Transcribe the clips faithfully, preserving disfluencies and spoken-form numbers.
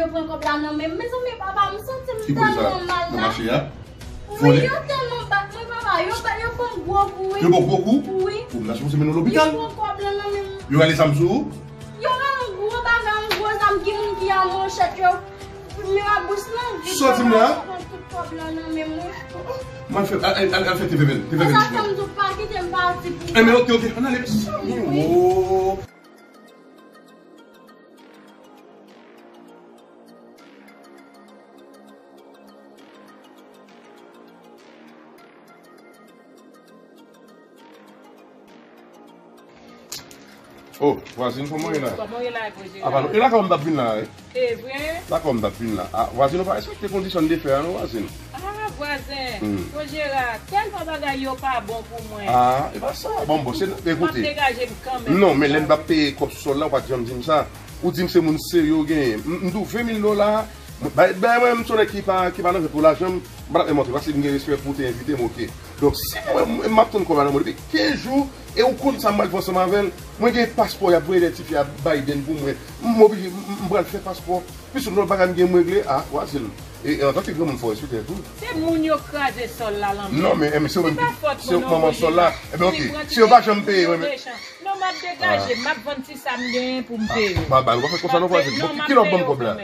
Yo pran kòb la nan men m. Mezanmi, papa, m santi m tèlman mal la. Ki kote sa? Nan mache a? Wi, yo tèlman bat mwen, papa. Yo bat, yo ban m gwo kou, wi. Yo ban w gwo kou? Wi. Ou m ta sipoze mennen w lopital. Yo pran kòb la nan men m. Yo rale zam sou ou? Yo ban m gwo bagay, yon gwo zam, gen moun ki a manchèt, yo. Men a bous lan vid. Sa w di m la? Yo pran tout kòb la nan men m, wi. M al fè, al, al, al, al fè te fè bèl, te fè bèl. Se sa fè m di w pa kite m pati pou ou. Enben, oke, oke, ann ale, mezanmi. Wi. Oh. Oh, vwazin, kòman w ye la? Kòman w ye la, Gwo Jera? Apa non, e la kòman m t ap vin la, wi. E vre? La kòman m t ap vin la. Ah, vwazin, ou pa respekte kondisyon de fè a, non, vwazin. Ah, vwazen. Hmm. Gwo Jera, tèlman bagay yo pa bon pou mwen. Ah, e pa sa. Bon, bon, se, ekoute. M ap degaje m kanmenm. Non, men lè m t ap peye kòb sòl la, ou pa t janm di m sa. Ou di m se moun serye ou genyen. M, m di w ven mil dola. Bay, bay mwen, m se yon nèg ki pa, ki pa nan jwèt pou lajan, m pa t ap menm antre, paske m gen respè pou w te envite m, oke. Donk, si mwen, m, m ap tann kòb la nan men w depi kenz jou, e ou konn sa m pral fè ansanm avè l, mwen gen paspò y ap voye dèyè tifi a Biden pou mwen, m oblije, m, m, m pral fè paspò. Plis lòt bagay m gen m regle, a, vwazin. E, e antanke granmoun, fò w respekte tou. Se moun yo kraze sòl la, lanmè. Non, men, men se yo menm ki, se yo k manman sòl la. Enben, oke. Si yo pa janm peye, mwen, men. Non, m ap degaje, m ap vann ti sa m genyen pou m peye. Ah, ba, ba, ou pa fè konsa non, vwazin. Bon, ki lè w ap ban m kòb la?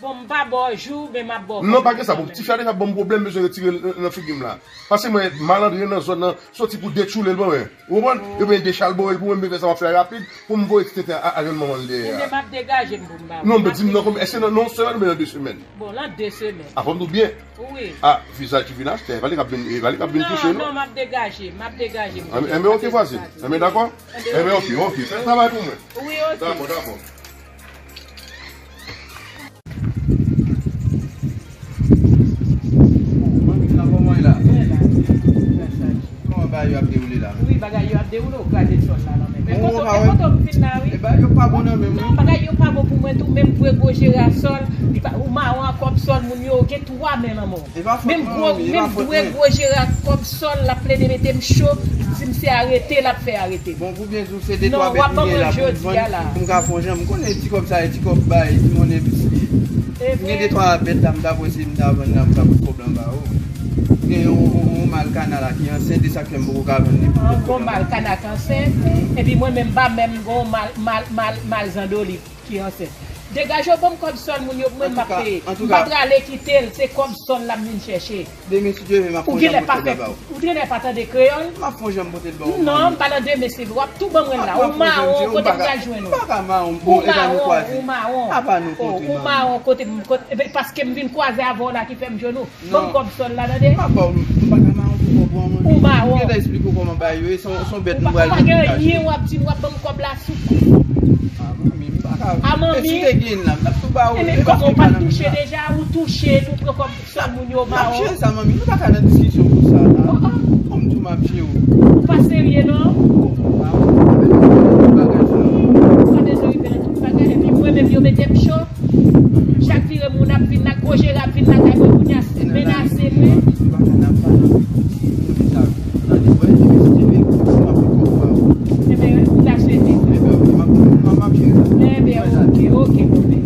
Bon, m pa ba w jou, men m ap ba w. Non, pa gen sa, bon, tifi a deja ban m pwoblèm, bezwen retire l nan, nan figi m la. Paske mwen, malandren nan zòn nan, soti pou detchoule l ban mwen. Ou konprann? Yo bezwen dechalbore l pou mwen, m bezwen fè sa m ap fè rapid, pou m voye ti tenten a, a jwenn manman l dèyè a. Enben, m ap degaje m pou m ba w. Non, men di m nan konbyen, èske nan, nan yon semèn oubyen nan de semèn? Bon, nan de semèn. A, fò m di w byen. Wi. A, vizaj ki vin achte, e pa li k ap vin, e pa li k ap vin touche, non? Non, non, m ap degaje, m ap degaje. Enben, oke, vwazin. Enben, dakò? Enben, oke, oke. Fè travay pou mwen. Wi, oke. Dakò, dakò. Manmi, nan kòman w ye la? Byen la, byen. Kòman bagay yo ap dewoule la? Wi, bagay yo ap dewoule, ou kraze sòl la, lanmè. Men kote, kote m fin la, wi. E bagay yo pa bon nan men m, wi. Non, bagay yo pa bon pou mwen tou, menm vre gwo jere a sòl, li pa, ou mawon ak kòb sòl, moun yo gen twa men nan men w. Menm gwo, menm vre gwo jere a kòb sòl, l ap plede mete m cho, li di m se arete, l ap fè arete. Bon, pou byen di w, se de twa bèt m gen la pou m vann, pou m ka fè yon jan. M konnen ti kòb sa, e ti kòb bay, ti monnen plis li ye. M gen de twa bèt la, m ta pran, si m ta vann la, m ka pot kòb la m ba ou. M gen yon, yon, yon mal kana la ki ansent, e sa k fè m poko ka vann li pou pot kòb la. Yon mal kana k ansent, epi mwen menm m pa menm gen yon mal, mal, mal, mal zandolit ki ansent. Degaje w, ban m kòb sòl moun yo pou mwen, m ap peye. M pa prale kite l, se kòb sòl la m vin chèche. Demen, si Dye vle, m ap fè yon jan pote l ba ou. Ou genlè pa tande kreyòl? M ap fè yon jan pote l ba ou. Non, m pa nan demen, se w ap tou ban mwen la. Ou mawon, kote m pral jwenn ou? M pa ka mawon, bon, e pa nou kwaze. Ou mawon, ou mawon. Apa nou kontre, manmi? Ou mawon, kote m, kote, paske m vin kwaze avè w la ki fè m jwenn ou. Ban m kòb sòl la, tande? M pa ba w, m pa ka mawon pou kòb ou an, manmi. Ou mawon. M gentan eksplike w kòman bagay yo ye, se yon, se yon bèt nou pral vin kache. Ou pa gen anyen w ap di m, w ap ban m kòb la sou kou. A, manmi, m pa ka. A, manmi. E si te gen la, m t ap tou ba ou. E men kòman ou pa t touche deja, ou touche l, ou pran kòb sòl moun yo ba ou. M ap jere sa, manmi, nou pa ka nan diskisyon konsa la. Oh, oh. Kòm di w m ap jere w. Ou pa serye, non? Bon, m pa, m pa bezwen rive nan tout bagay sa. Ou pa bezwen rive nan tout bagay, epi mwen menm yo mete m cho. Chak vire moun ap vin la, gwo jere ap vin lakay mwen kounye a, menase mwen. Enben, m ta swete. Enben, oke, oke, konpè.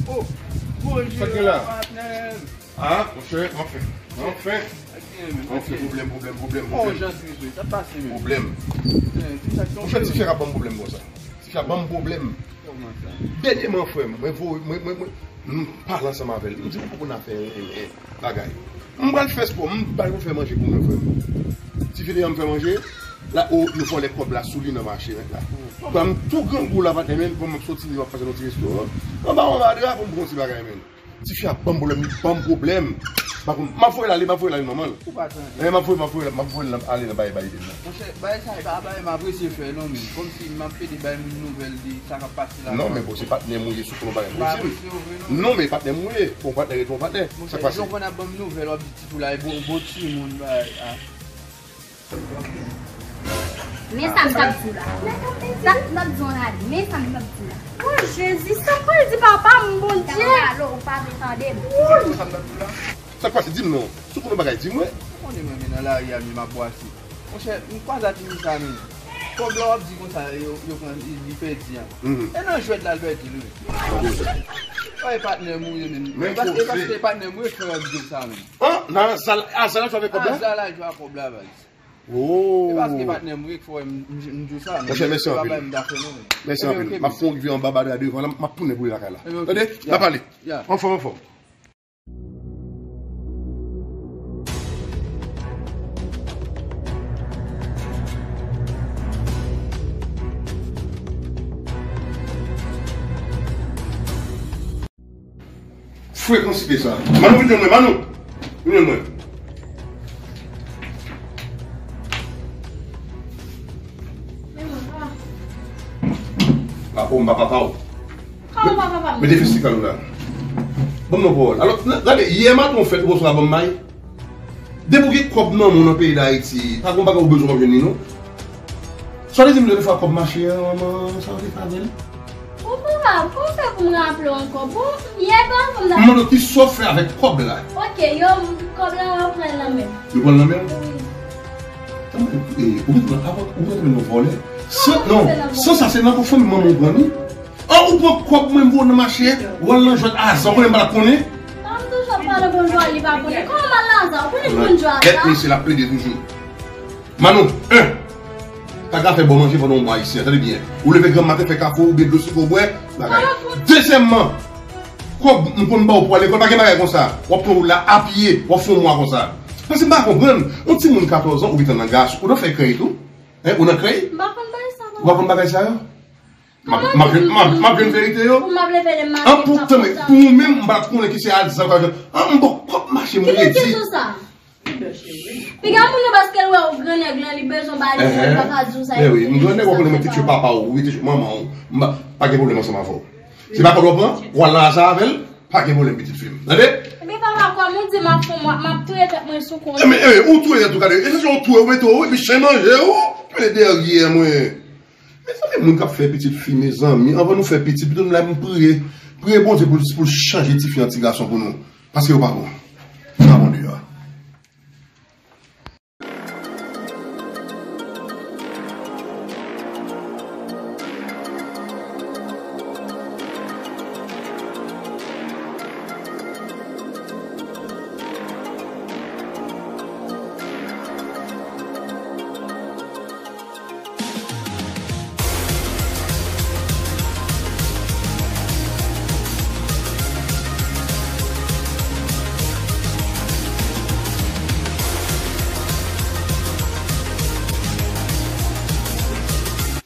Oh, bonjou, patnè m. Ah, monchè, anfen. Anfen. Anfen, pwoblèm, pwoblèm, pwoblèm, pwoblèm. Pwoblèm. Monchè, ti fi a ka ban m pwoblèm konsa. Ti fi a ban m pwoblèm. Kòman sa? Dènyèman, frè m, mwen voye, mwen, mwen, mwen, m pale ansanm avè l. M di, "Ou konn afè, en, en, en, bagay." M pral fè spò, m bay pou fè manje pou mwen, frè m. Ti fi te ban m fè manje, la, o, yo vòlè kòb la sou li nan mache nèt la. Ban m tou grangou la, patnè, men, kòm m ap soti, m ap pase nan ti restoran. Anba yon madra pou m pran ti bagay, men. Ti fi a ban m pwoblèm, li ban m pwoblèm. M ap voye l ale, m ap voye l ale, manman l. Ou pa tande. Eh, m ap voye, m ap voye, m ap voye l ale nan bay Biden nan. Monchè, bagay sa e pa bagay m apresye fè non, men kòmsi m ap pede bay moun nouvèl de sa k ap pase la. Non, men bon, se patnè m ou ye, sou konnen w pa renmen di m. Non, men patnè m ou ye. Bon, patnè rete yon patnè. Sa k pase? Monchè, jan w konn ap ban m nouvèl, w ap di ti pou la, e bon, bon timoun, bagay, a. Men sa m t ap di w la. Sa m t ap di w la, men sa m t ap di w la. O Jezi, sa pral di papa m, Bondye? Ou pa vle tande m. Sa k pase, di m non. Si w konnen bagay, di mwen. Ou konnen mwen, men nan lari a, men m ap bwase. Monchè, m kwaze ak moun sa, men. Kòb la w ap di konsa, yo, yo pran, li, li pèdi an. E nan jwèt la, l pèdi l, wi. Wi, patnè m ou ye, men. E paske, e paske patnè m ou ye k fè w ap di sa, men. An, nan Azal, Azal la jwe avèk kòb la? Azal la jwe ak kòb la, baz. Oh. E paske patnè m wi k fè m, m, m di w sa, men. Monchè, mèsi anpil. Mèsi anpil. M ap fè yon rive anba bada devan la, m ap tounen pou li lakay la. Tande? N a pale. Anfòm, anfòm. Frekans ide sa. Manou, vin jwenn mwen, Manou. Vin jwenn mwen. Papa w, m pa papa w. Kòman pa papa m? Mete fistrik la la. Ban m non pawòl. Alò, gade, yè maten w fèt, ou panse w ka ban m may? Depi w gen kòb nan men w nan peyi Dayiti, pa gen bagay ou bezwen w ap jwenn li, non. Sa w te di m lòt fwa kòb mache an, manman, sa w te fè avè l? Ou papa, kòman fè pou m raple w ankò? Bon, yè pa ankò m ta. M mande w kisa w fè avèk kòb la. Ok, yo, kòb la, yo pran l nan men m. Yo pran l nan men w? Wi. Tann, e, ou gentan, ou gentan nan vòlè. San, non, san sa, se nan fanmi manman w pran li. An, ou pran kòb mwen, m voye w nan mache, w al nan jwèt Azal, konnen m pa t ap konnen. An, m toujou ap pale bon jwèt, li pa konnen. Kòman m al nan Azal? Ou konnen m konn jwèt Azal? Bèt mesye, l ap plede toujou. Manou, en, pa ka fè bon manje pandan yon mwa isi a, tande byen. Ou leve granm maten, fè kafe oubyen dlo sik ou bwè, bagay. Dezyèmman, kòb m konn ba w pou al lekòl, pa gen bagay konsa. W ap pran wout la apye, w ap fè yon mwa konsa. Paske m pa konprann, yon timoun katòz an, ou gentan nan gason, ou nan fè krèy tou? Hein, ou nan krèy? M pa konn bagay sa, papa. Ou pa konn bagay sa yo? M ap, m ap, m ap, m ap jwenn verite yo. Pou m ap leve le maten, an, pou, tanmen, pou ou menm, m pa t konnen ki se Azal, an, m bon kòb mache, m redi. Piga moun yo paske l wè w gran nèg lan, li bezwen bay li, li pa ka di w sa. Men wi, m gran nèg, w konnen mwen te tchwe papa w, ou te tchwe manman w. M pa, pa gen pwoblèm ansanm avè w. Se pa kòb w pran, w al nan Azal avè l, pa gen pwoblèm, pitit fi m. Tande? Ebyen papa, kòm ou di m ap fè mwen, m ap touye tèt mwen sou kont. Ebyen, ebyen, ou touye tèt ou, gade. E se yon touye, ou mete w, epi chen manje w, pile dèyè mwen. Mezanmi, moun k ap fè pitit fi, mezanmi, anvan nou fè pitit, pito nou la, m priye, priye Bondye pou, pou l chanje tifi an ti gason pou nou. Paske yo pa bon. Yo pa bon deyò a.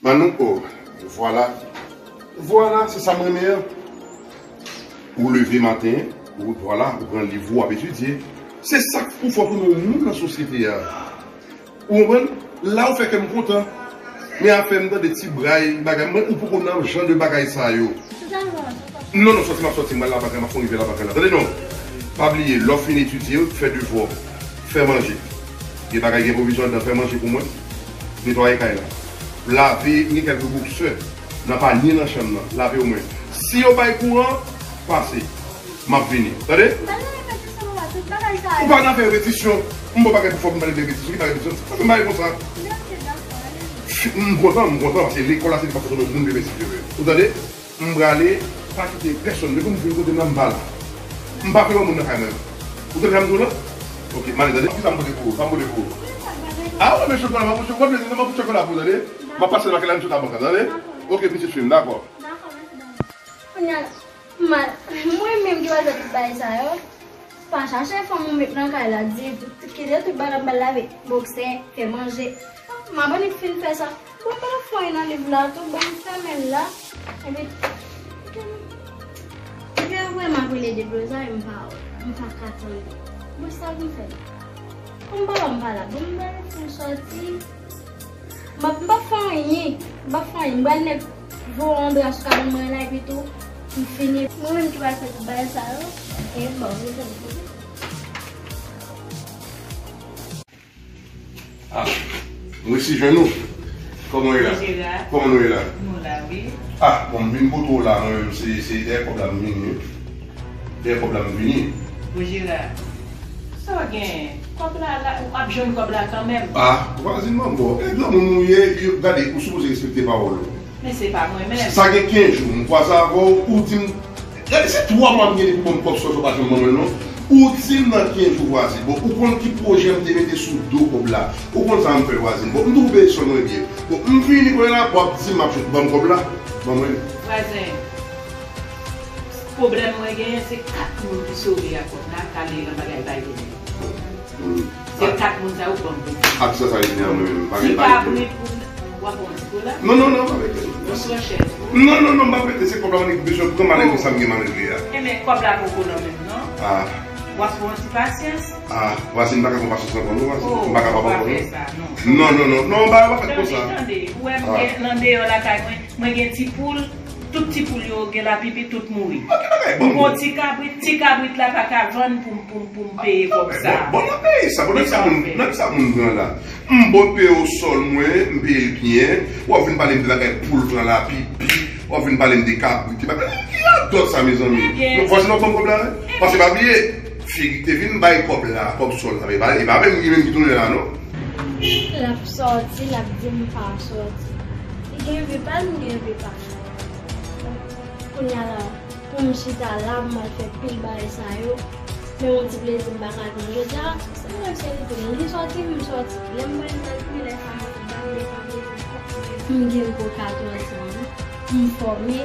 Manou, oh, vwala. Vwala, se sa m renmen an. Ou leve maten, ou, vwala, ou pran liv ou, w ap etidye. Se sa k pou fè w tounen yon moun nan sosyete a. Ou konprann? La ou fè kè m kontan. Men afè m tande ti bray, bagay, mwen, ou poko nan jan de bagay sa yo. Non, non, sòti, m ap sòti, m al la bagay, m ap fon rive la bagay la. Tande non. Pa bliye, lè w fin etidye, fè devwa w, fè manje. Gen bagay, gen pwovizyon anndan, fè manje pou mwen. Netwaye kay la. Lave, m gen kèlke boksè nan panye nan chanm nan. Lave omwen. Si yo bay kouran, pase. M ap vini. Tande? M pa nan repetisyon, papa, tout bagay sa yo. Ou pa nan fè repetisyon. M bon bagay pou fè m pale de repetisyon. Ki bagay repetisyon? Pase m bagay konsa. Ok, dakò, ale. M kontan, m kontan, paske lekòl la se li pa foto moun de mesi vre. Ou tande? M prale, pa kite pèsonn. Depi m vin kote m la, m pa la. M pa fè yon moun nan kay mwen. Ou tande sa m di w la? Ok, m ale, tande. Kisa m pote pou ou? Sa m pote pou ou? Ah, wè, men chokola, m ap pote chokola, m ap pote chokola pou ou, tande? M ap pase nan kay la, m sot a bank la, tande? Ok, pitit fi m, dakò. Dakò, mèsi, dakò. Kounye a, m al, mwen menm ki pral fè tout bagay sa yo, pa chache fanm ou met nan kay la, di, kite tout bagay m al lave, boksè, fè manje. M abone fin fè sa. Bon, m pa fè anyen nan liv la tou, bon, m fèmen l la. Epi, epi, vrèman, ap rele deblozay, m pa, m pa ka tann. Bon, sa pou m fè la. Bon, m pa la, m pa la. Bon, m pral fin sòti. M ap, m p ap fè anyen. M p ap fè anyen. M pral met voye yon dra sou kabann mwen la, epi tou, m fini. Mwen menm ki pral fè tout bagay sa yo. E bon, nou fè. Ah, m resi jwenn ou. Kòman w ye la? Kòman nou ye la? Nou la, wi. Ah, bon, m vin kote w la, mwen menm, se, se dèyè kòb la m vini, wi. Dèyè kòb la m vini. Bon, Jera, sa w genyen? Kòb la, la, w ap jwenn kòb la kanmenm. Ah, vwazin manbo, e granmoun ou ye, yo, gade, ou sipoze respekte pawòl ou. Men se pa mwen menm. Sa gen kenz jou, m kwaze avè w, ou di m, gade, se twa mwa m gen depi w ban m kòb sòl sa w pa janm ban mwen l non. Ou di m nan kenz jou vwazin. Bon, ou konn ki pwojè m te mete sou do kòb la. Ou konn sa m fè vwazin. Bon, m tou peye sòl mwen byen. Bon, m vini kounye a la, w ap di m ap jwenn ban m kòb la. Ban mwen. Vwazen, pwoblèm mwen genyen se kat moun ki sove ak kòb la k ale nan bagay bay goumen. Se kat moun sa yo k ban m pwoblèm. Ak sa, sa vle di a mwen menm, m pa gen bagay pou mwen. Ti kabrit pou w ap pran ti kola? Non, non, non, m pa mete. Yon sachè. Non, non, non, m pa mete, se kòb la mwen ki bezwen pran malgre sa m gen malgre a. Enben, kòb la poko nan men m, non? Ah. W ap pran ti pasyans? Ah, vwazin, m pa ka pran pasyans ankò, non, vwazin. M pa kapab ankò, non. Non, non, non, non, m pa, m pa fèt konsa. Tande, tande, ou wè m gen nan deyò lakay mwen, mwen gen ti poul, tout ti poul yo gen lapipi, tout mouri. M gon ti kabrit, ti kabrit la pa ka vann pou m, pou m, pou m peye kòb sa. Bon, nan peyi sa, bon, nan sa moun, nan sa moun pran la. M bon peye w sòl mwen, m peye l byen, w ap vin pale m de bagay poul pran lapipi, w ap vin pale m de kabrit, bagay, ki radòt sa, mezanmi? Vwazin, w ap ban m kòb la, wi? Paske pa bliye, fi ki te vin bay kòb la, kòb sòl la, e pa, e pa menm li menm ki tounen la, non. L ap sòti, l ap di m pa sòti. Li gen vi pa l, m gen vi pa m. Kounye a la, pou m chita la, m al fè pil bagay sa yo. Men yon ti plezi m pa ka jwenn jodi a, se mwen se li tou. Li sòti, m sòti. Lè m wè l nan kri, lè sa m di, m pa vle, pa vle, m gen gwo katòz an, m fòme.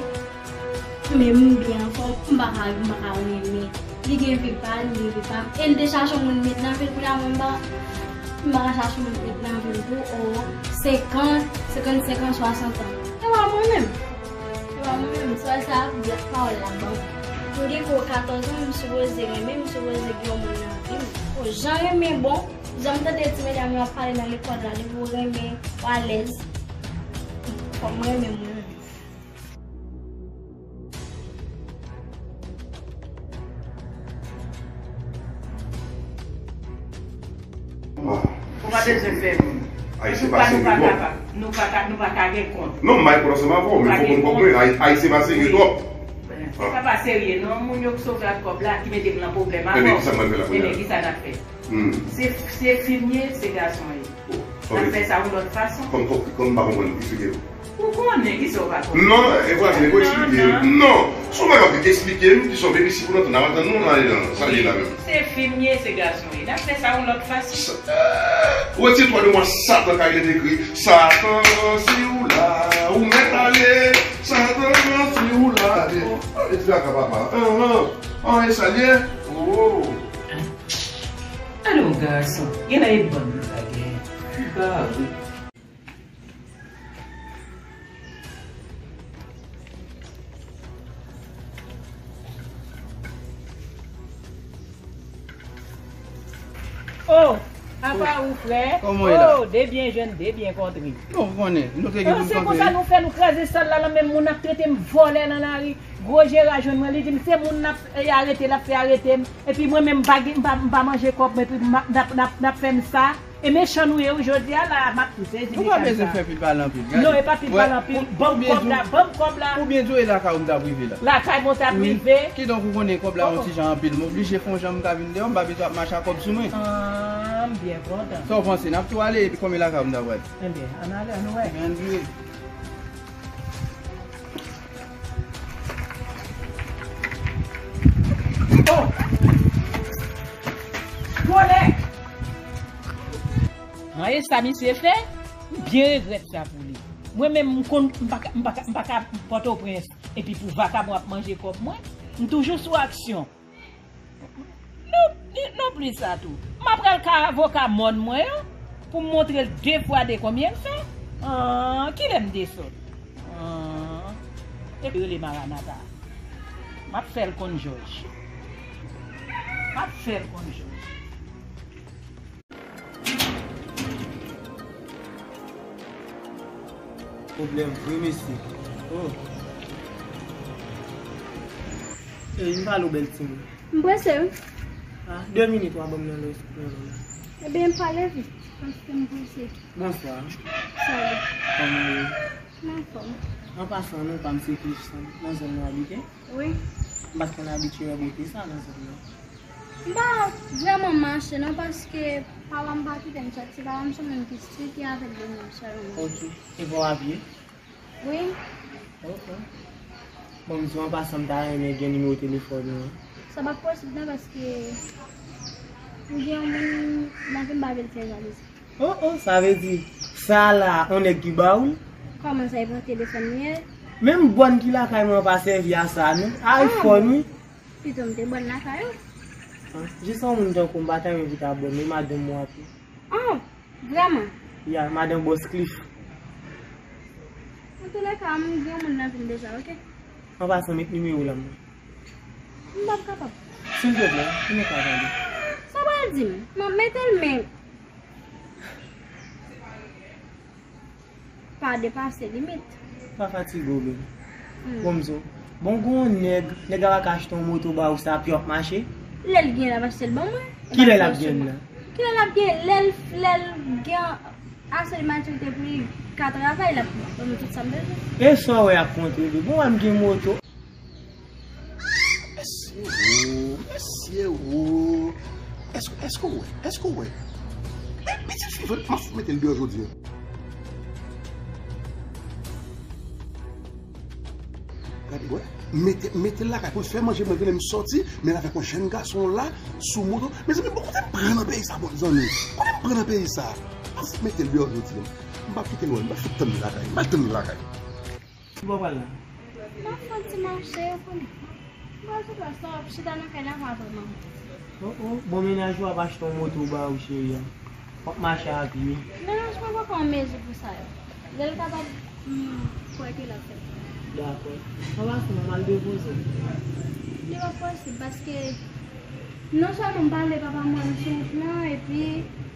Men m byen anfòm, m pa ka, m pa ka renmen. Li gen vi pa l, m gen vi pa m. E l te chache yon moun met nan vil, kounye a mwen m pa, m pa ka chache yon moun met nan vil tou, o, senkant, senkannsenk an, swasant an. E pa mwen menm. E pa mwen menm, se sa pawòl la ban m. M gen gwo katòz an, m sipoze renmen, m sipoze gen yon moun nan vi m. O, jan renmen bon, jan m tande ti medam yo ap pale nan lekòl la, depi w renmen, w alèz. Fò m renmen moun. Ou pa bezwen fè moun. Antouka, nou pa kapab. Nou pa ka, nou pa ka gen kont. Non, m bay kont ansanm avè w, men fò w konn kont mwen. Ay-, Ayisyen pa serye twòp. Se pa pa serye, non. Moun yo k sove ak kòb la, ki mete m nan pwoblèm avè w. Ebyen, kisa m pral fè la kounye a? Ebyen, kisa n ap fè? Se, se fi m ye, se gason ye. N ap fè sa yon lòt fason. Kòm, kòm, kòm m pa konprann, eksplike m. Ou konnen, kisa w pa konprann? Non, e vwazin, e pou eksplike m. Non, si w pa kapab eksplike m, kisa w vle, si pou nou tann, n ap tann nou nan sa l ye la menm. Se fi m ye, se gason ye. N ap fè sa yon lòt fason. Retire twa de mwa Satan kay lè te ekri Satan, si w la, ou mèt ale. Satan, si w la. Bon, e ti la ka papa. An, an, e sa l ye? Oh. Alon gason, genlè e bann li pa genyen. Li pa vre. Oh, apa ou frè? Kòman w ye la? Oh, de byen jwenn, de byen kontre. Bon, ou konnen, nou te gen pou n kanpe. Se konsa nou fè, nou kraze sal la, nan menm moun ap trete m vòlè nan lari. Gwo Jera jwenn mwen, li di m se moun n ap, e, arete, l ap fè arete m. Epi mwen menm, m pa gen, m pa, m pa manje kòb mwen, epi m ap, n ap, n ap, n ap fè m sa. E mechan nou ye, wi, jodi a la, m ap tou sezi. Nou pa bezwen fè pil pale anpil. Gade. Non, e pa pil pale anpil. Ban m kòb la, ban m kòb la. Ou byen di w e lakay ou m t ap rive la. Lakay mwen w t ap rive. Kidonk, ou konnen kòb la yon ti jan anpil. M oblije fè yon jan m ka vin deyò, m pa bezwen ap mache ak kòb sou mwen. Ah, m byen kontan. Sa w panse? N ap tou ale, epi konbyen lakay ou m t ap pral? Enben, ann ale, ann wè. Enben, ann vire. Oh! Vòlè! An, e sa misye fè? M byen regrèt sa pou li. Mwen menm, m konn, m pa ka, m pa ka, m pa ka Pòtoprens, epi pou vakabon ap manje kòb mwen. M toujou sou aksyon. Non, non plis sa tou. M ap pral ka avoka mòn mwen an pou m montre l de fwa de konbyen l fè. An, kilè m te sòt? An, epi rele Maranata. M ap fè l konn jòj. M ap fè l konn jòj. Pwoblèm vre, mesye. Oh. Ey, m pale w, bèl timoun. M prese, wi. Ah, de minit w a ban m nan lè, nan lè la. Ebyen, pale vit, paske m prese. Bonswa. Salut. Mwen anfòm. An pasan, non pa m se Cliff nan zòn nou abite. Wi. M pa t konn abitye wè bote sa nan zòn nan. M pa vrèman mache non, paske papa m pa kite m sòti, papa m se yon moun ki strik, e avèk de moun sèlman. Ok. E pa w a pye? Wi. Ok. Bon, m di w an pasan, m ta renmen gen nimewo telefòn ou an. Sa p ap posib non, paske m gen yon moun nan vi m, m pa vle l fè jalouzi. Oh, oh, sa vle di, sa la, yon nèg ki ba w l? Kòman sa, e pa telefòn li ye? Menm bòn ki lakay mwen pa sèvi a sa, non. Ah, iPhone, bon. Wi. Pito m te bòn lakay ou. Ah, jis yon moun tankou m pa ta renmen pou ta bòn, men madanm ou ap ye. Ah, vrèman? Ya, madanm Boss Cliff. Antoulèka, m gen yon moun nan vi m deja, ok? An pasan, met nimewo w la, mwen. M p ap kapab. Silvouplè, ki mwen ka tande? Sa w pral di m? M ap mete l, men pa depase limit. Pa fatige w, bebe. Hmm. Bon, m di w, bon, gon nèg, nèg la pa ka achte yon moto ba ou, sa ap mache? Lè l gen, l ap achte l ban mwen. Kilè l ap gen l la? Kilè l ap gen? Lè l, lè l gen ase de matirite pou li ka travay, l ap ban mwen tout sa m bezwen. E sa w wè ap konte, bebe? Bon, wè m gen moto. Mesye wo, mesye wo. Èske, èske w wè? Èske w wè? E, pitit fi vre, m ap fout mete l deyò jodi a. Gade, wè. Mete, mete l lakay pou l fè manje, mwen genlè m sòti, men l avèk yon jèn gason la, sou moto. Mezanmi, bon, kote m pran nan peyi sa, bon, zanmi? Kote m pran nan peyi sa? M ap fout mete l deyò jodi a. M p ap kite l wè, m p ap fout tann li lakay, m pral tann li lakay. Ki bò w pral la? M ap fè yon ti mache, ou konnen. M pral sou plas la, m ap chita nan kay la avè manman. Oh, oh, bon, mennaj ou ap achte yon moto ba ou, cheri a. W ap mache a pye. Mennaj mwen poko an mezi pou sa yo. Lè l kapab, m kwè ke l ap fè. Dakò. An pasan, m al depoze w. Li p ap posib, paske non sèlman m pa vle papa m wè m sou wout lan, epi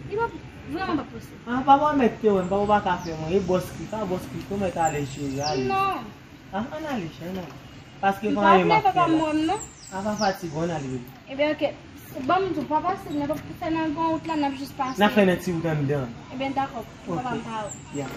li p ap, vrèman p ap posib. Ah, papa w mèt te wè m, papa w pa ka fè mwen. E Boss Cliff, a Boss Cliff, ou mèt alèz, cheri, ale. Non. Ah, ann ale, cheri, ann ale. Paske m pa vle papa m wè m, non. Ah, pa fatige, ann ale, bebe. Ebyen, ok. Bon, m di w, pa pase, n ap fè nan gran wout la, n ap jis pase. N ap fè nan ti wout anndan. Ebyen, dakò. Pou papa m pa wè. Ya.